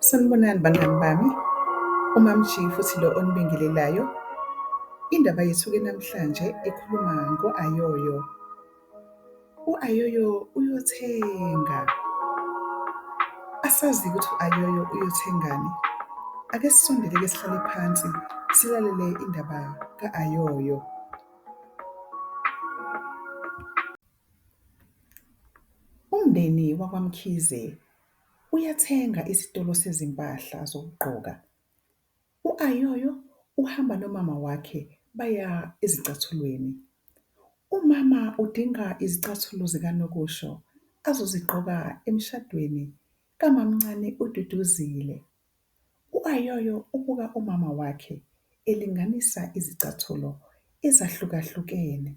Sanibonani bangani bami, uMamG futhi lo onibingelelayo. Indaba yethu-ke namhlanje ikhuluma ngo-Ayoyo. U-Ayoyo uyothenga. Asazi-ke ukuthi u-Ayoyo uyothengani. Ake sisondele-ke sihlale phansi silalele indaba ka-Ayoyo. Umndeni wakwaMkhize uyathenga isitolo sezimpahla zokugqoka. U-Ayoyo uhamba nomama wakhe baya ezicathulweni. Umama udinga izicathulo zikanokusho azozigqoka emshadweni kamamncane uDuduzile. U-Ayoyo ubuka umama wakhe elinganisa izicathulo ezahlukahlukene.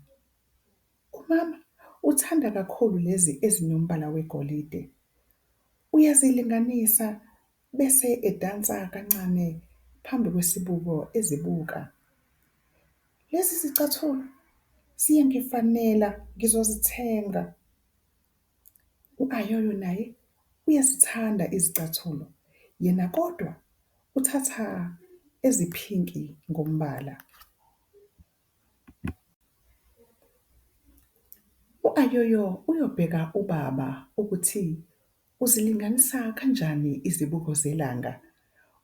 Umama uthanda kakhulu lezi ezinombala wegolide. Uyazilinganisa bese edansa kancane phambi kwesibuko ezibuka. Lezi zicathulo ziyangifanela ngizozithenga. U-Ayoyo naye uyazithanda izicathulo yena kodwa uthatha eziphinki ngombala. U-Ayoyo uyobheka ubaba ukuthi uzilinganisa kanjani izibuko zelanga.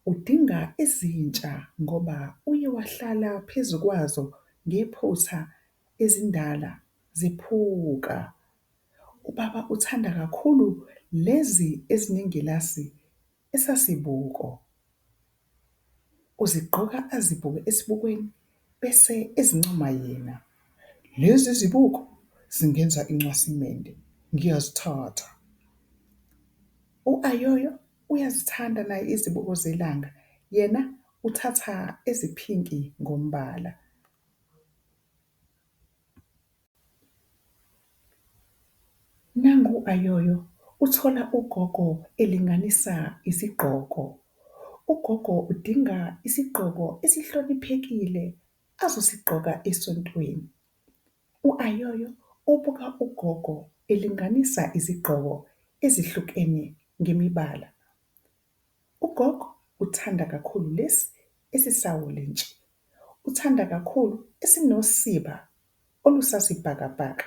Udinga ezintsha ngoba uye wahlala phezu kwazo ngephutha ezindala zephuka. Ubaba uthanda kakhulu lezi ezinengilasi esasibuko. Uzigqoka azibuke esibukweni bese ezincoma yena. Lezi zibuko zingenza incwasimende, ngiyazithatha. U-Ayoyo uyazithanda naye izibuko zelanga, yena uthatha eziphinki ngombala. Nangu u-Ayoyo uthola ugogo elinganisa izigqoko. Ugogo udinga isigqoko esihloniphekile azosigqoka esontweni. U-Ayoyo ubuka ugogo elinganisa izigqoko ezihlukene ngemibala. Ugogo uthanda kakhulu lesi esisawolintshi, uthanda kakhulu esinosiba olusasibhakabhaka.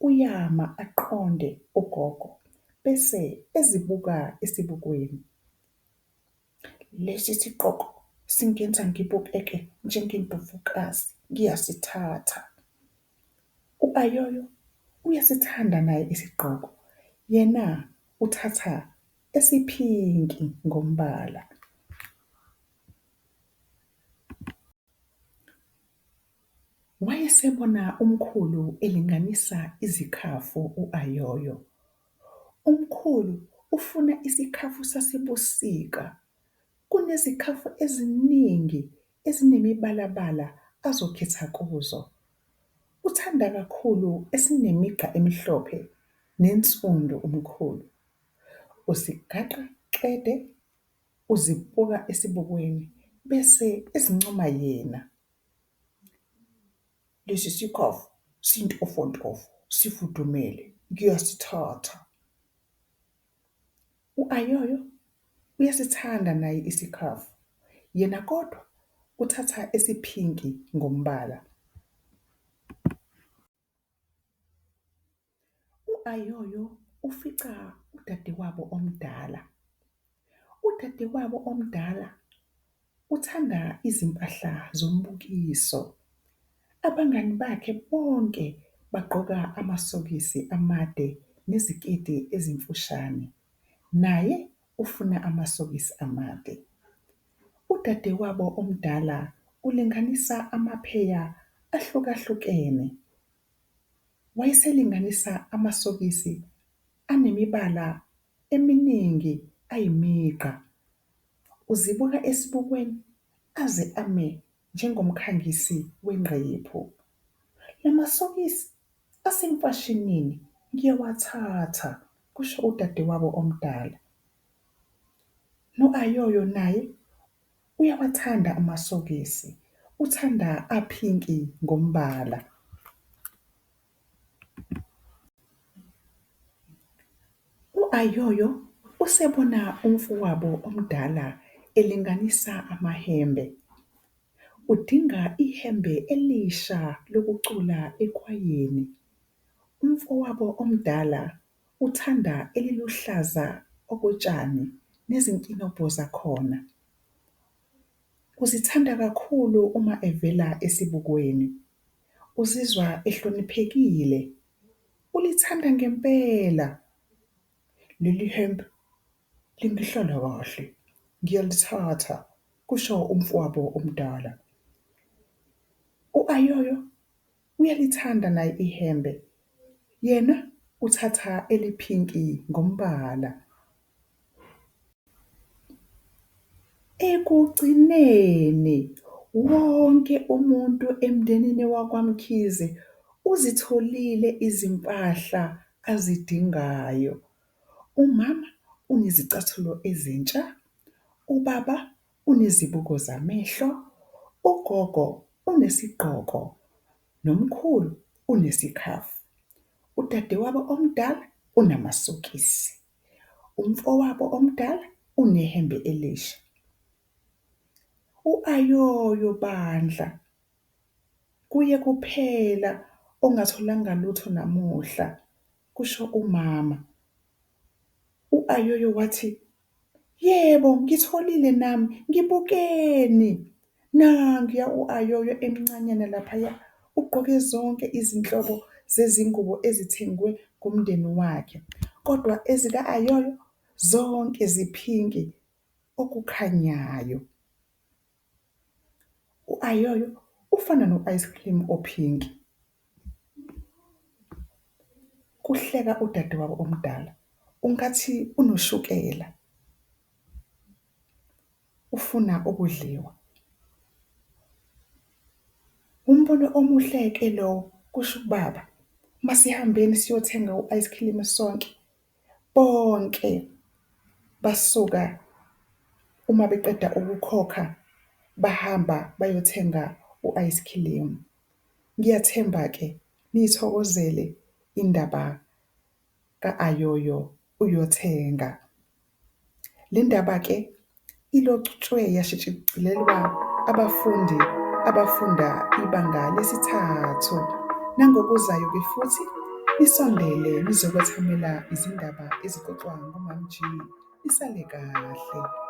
Uyama aqonde ugogo bese ezibuka esibukweni. Lesi sigqoko singenza ngibukeke njengendlovukazi, ngiyasithatha. U-Ayoyo uyasithanda naye isigqoko, yena uthatha esiphinki ngombala. Wayesebona umkhulu elinganisa izikhafu u-Ayoyo. Umkhulu ufuna isikhafu sasebusika. Kunezikhafu eziningi ezinemibalabala azokhetha kuzo. Uthanda kakhulu esinemigqa emhlophe nensundu umkhulu. Usigaxa qede uzibuka esibukweni bese ezincoma yena. Lesi sikhafu sintofontofo, sifudumele, ngiyasithatha. U-Ayoyo uyasithanda naye isikhafu, yena kodwa uthatha esiphinki ngombala. U-Ayoyo ufica udadewabo omdala. Udadewabo omdala uthanda izimpahla zombukiso. Abangani bakhe bonke bagqoka amasokisi amade neziketi ezimfushane, naye ufuna amasokisi amade. Udadewabo omdala ulinganisa amapheya ahlukahlukene. Wayeselinganisa amasokisi anemibala eminingi ayimigqa. Uzibuka esibukweni aze ame njengomkhangisi wenqephu. La masokisi asemfashinini ngiyawathatha, kusho udadewabo omdala. No-Ayoyo naye uyawathanda amasokisi, uthanda aphinki ngombala. U-Ayoyo Usebona umfowabo omdala elinganisa amahembe. Udinga ihembe elisha lokucula ekhwayeni. Umfowabo omdala uthanda eliluhlaza okotshani nezinkinobho zakhona. Uzithanda kakhulu uma evela esibukweni. Uzizwa ehloniphekile. Ulithanda ngempela. Leli hembe lingihlala kahle, ngiyalithatha, kusho umfowabo omdala. U-Ayoyo uyalithanda naye ihembe, yena uthatha eliphinki ngombala. Ekugcineni wonke umuntu emndenini wakwaMkhize uzitholile izimpahla azidingayo. Umama unezicathulo ezintsha, ubaba unezibuko zamehlo, ugogo unesigqoko nomkhulu unesikhafu. Udadewabo omdala unamasokisi, umfowabo omdala unehembe elisha. U-Ayoyo bandla kuye kuphela ongatholanga lutho namuhla, kusho umama. U-Ayoyo wathi, yebo ngitholile nami ngibukeni. Nanguya u-Ayoyo emncanyana laphaya ugqoke zonke izinhlobo zezingubo ezithengwe ngumndeni wakhe. Kodwa ezika-Ayoyo zonke ziphinki okukhanyayo. U-Ayoyo ufana no-ice cream ophinki. Kuhleka udadewabo omdala, ungathi unoshukela, ufuna ukudliwa. Umbono omuhle-ke lowo, kusho ubaba. Masihambeni siyothenga u-ice cream sonke. Bonke basuka uma beqeda ukukhokha bahamba bayothenga u-ice khilimu. Ngiyathemba-ke niyithokozele indaba ka-Ayoyo uyothenga. Le ndaba-ke ilotshwe yashicilelwa abafundi abafunda ibanga lesithathu. Nangokuzayo-ke futhi nisondele nizokwethamela izindaba ezixoxwa nguMam'G. Nisale kahle.